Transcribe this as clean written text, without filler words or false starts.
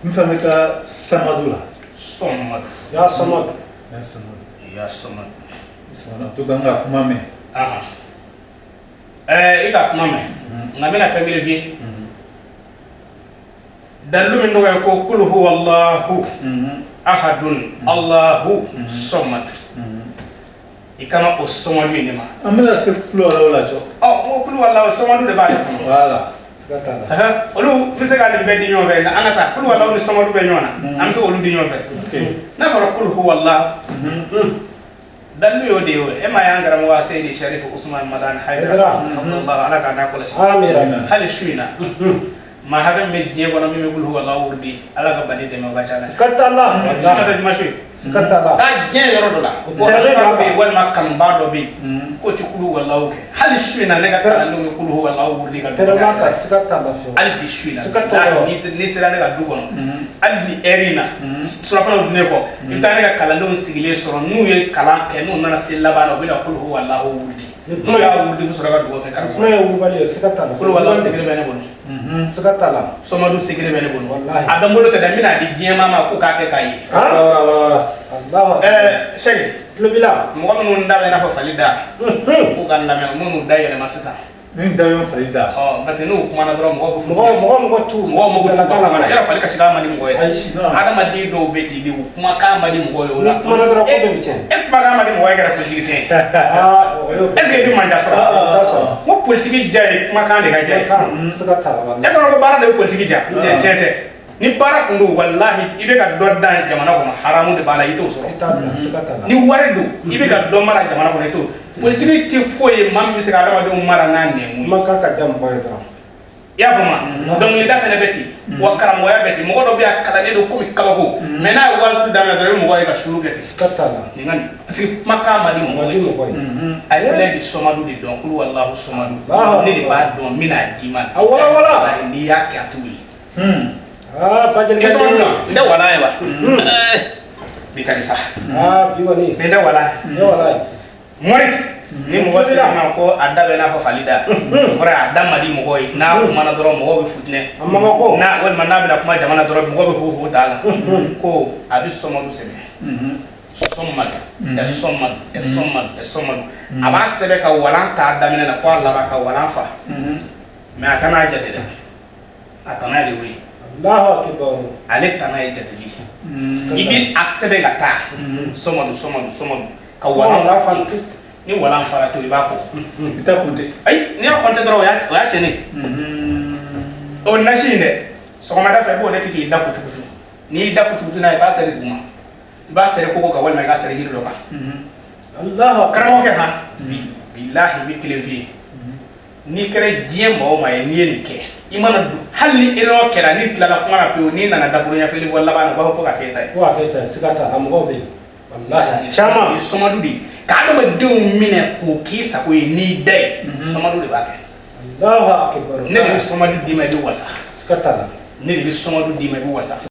N fana bɛ taa samadu la. Sɔmadu. Ya samadu. Ya samadu. Ya samadu. Samadu, en tout cas, n ka kuma mɛn. Ahan, I ka kuma mɛn, nka n bɛna fɛn kelen f'i ye. Dalilu min tɔgɔ ye ko kul huwa Allahu ahadun Allahu samad, i kana o samadu in de ma. An bɛna se kulo wɛrɛw la cɔ. Ɔ, n ko kul huwa Allahu samadu de b'ale kɔnɔ. Voilà. Siga t'a la. Olu n bɛ se ka nin bɛɛ di ɲɔgɔn fɛ, nka an ka taa kul huwa Allahu ni samadu bɛ ɲɔgɔn na, an bɛ se k'olu di ɲɔgɔn fɛ. N'a fɔra kul huwa Allahu, dalilu y'o de ye. O e ma y'an karamɔgɔ Seyidi Sharif Usman Madani Hayidara, Abdullah, Ala k'a n'a kɔlɔsi. Amina. Hali su in na, maa hakɛ min bɛ diɲɛ kɔnɔ min bɛ kul huwa Allahu wurudi, Ala ka bani dɛmɛ, o ka ca la. Siga t'a la. Su in na tɛ juma su ye. Siga t'a la. Taa diɲɛ yɔrɔ dɔ la ko Tɛrɛmɛ ansaru b'a bɛ yen kan. walima kanubaa dɔ bɛ yen k'o ti kul huwa Allahu kɛ. Hali su in na, ne ka kalandenw bɛ kul huwa Allahu wurudi ka Tɛrɛmɛ b'a kan, siga t'a la fiyewu. Hali bi su in na, Siga t'a la. n'i sera ne ka du kɔnɔ, hali ni heure in na, surafanaw dunnen kɔ, i bɛ taa ne ka kalandenw sigilen sɔrɔ. N'u ye kalan kɛ, n'u nana se laban na, u bɛna kul huwa Allahu wurudi. N'u y'a wurudi, u bɛ sɔrɔ ka dugawu kɛ karamɔgɔ. Kuma ye wulibali ye, siga t'a la. Kul huwa Allahu secret bɛ ne bolo. Siga t'a la. Sɔmadu secret bɛ ne bolo. Walahi. A bɛ n bolo tɛ dɛ, n bɛna di diɲɛmaa ma ko k'a kɛ k'a ye. Han. Wala wala wala. Allahu akbar. Sɛki. Tulo b'i la. Mɔgɔ minnu da bɛ i n'a fɔ fali da, k'u ka lamɛn, minnu da yɛlɛma sisan. Ni da y'o fali da. Ɔ, parce que n'u kumana dɔrɔn, mɔgɔw bɛ Mɔgɔ mɔgɔ mɔgɔ tu. Mɔgɔw mago t'u ka kuma na. Yɔrɔ fali kasi k'a man di mɔgɔ ye. Ayi. Adamaden dɔw bɛ ten de, u kumakan man di mɔgɔ ye o la. Ni kumana dɔrɔn, ko bɛɛ bɛ tiɲɛ. E kumakan man di mɔgɔ ye, kɛra politiki sen ye. Aa, o y'o. Est ce que i bɛ manja sɔrɔ? Ah, t'a sɔrɔ. N ko politiki diya ye kumakan de ka diya ye. Kan, siga t'a la E walahi. kɔnɔ ko baara de bɛ politiki diya. Tiɲɛ tiɲɛ tɛ. Ni baara kun don, walahi, i bɛ ka dɔ dan jamana kɔnɔ, haramu de b'a la, i t'o sɔrɔ. I t'a bila, siga t'a la. Ni wari don, i bɛ ka dɔ mara jamana kɔnɔ, i t'o. Politiki tɛ foyi ye maa min bɛ se ka adamadenw mara n'a nɛmu ye. Kuma kan ka diya mɔgɔ ye dɔrɔn. I y'a faamu? Dɔnkilida fɛnɛ bɛ ten wa, karamɔgɔya bɛ ten. Mɔgɔ dɔ bɛ yan, kalannen don komi kabako, mais n'a ye waajuli daminɛ dɔrɔn, i bɛ mɔgɔ ye ka suru kɛ ten. Siga t'a la. Nin ka nin, parce que kumakan man di Ma mɔgɔ di ye. mɔgɔ ye. A ye filɛ bi, sɔmadu de dɔn, kulu walahu sɔmadu. Allahu Ne de b'a dɔn, n bɛna d'i ma. A wala wala. Walahi, n'i y'a kɛ, a tɛ wuli. Aa, I ye sɔmadu Bajelika. dɔn? N tɛ wala ye wa? Bi ka di sa. Aa, bi kɔni. N tɛ wala ye. Ne wala ye. Mori ni mɔgɔ sera ma ko a da bɛ n'a fɔ fali da, o kɔrɔ ye a da man di mɔgɔ ye. N'a kumana dɔrɔn, mɔgɔw bɛ futinɛ. A man kan ko. N'a walima n'a bɛna kuma jama na dɔrɔn, mɔgɔw bɛ ho ho t'a la ko a bɛ sɔmadu sɛbɛn, sɔmadu ɛ sɔmadu ɛ sɔmadu ɛ sɔmadu. A b'a sɛbɛn ka walan t'a daminɛ na fo a laban, ka walan fa, mais a kana a jate dɛ, a tana de y'o ye. Allahu akbar. Ale tana ye jateli ye. I bɛ a sɛbɛn ka taa sɔmadu sɔmadu sɔmadu ka walan fa ten. Ni walan fara to, i b'a kɔ. I t'a compter. Ayi, n'i y'a compter dɔrɔn, o y'a tiɲɛnen. O nasi in dɛ, sɔgɔmada fɛ, i b'o de kɛ k'i da kutukutu. N'i y'i da kutukutu n'a ye, i b'a sɛri duguma, i b'a sɛri koko kan, walima i k'a sɛri jiri dɔ kan. Allahu akbar. Karamɔgɔkɛ, han bi, bilahi, n bɛ kelen f'i ye. N'i kɛra diɲɛ maa o maa ye, n'i ye nin kɛ, i mana don, hali ni erreur kɛra, n'i tilala kuma na pewu, n'i nana dakuruɲɛ fili fɔ laban na, u b'a fɔ ko ka kɛ e ta ye. Ko a kɛ tan, siga t'a la, mɔgɔw bɛ yen. Walahi. O Caman. ye sɔmadu de ye ka adamadenw minɛ k'o k'i sago ye n'i da ye. Sɔmadu de b'a kɛ. Allahu akbar. Ne de bɛ sɔmadu d'i ma, i bɛ wasa. Siga t'a la. Ne de bɛ sɔmadu d'i ma, i bɛ wasa.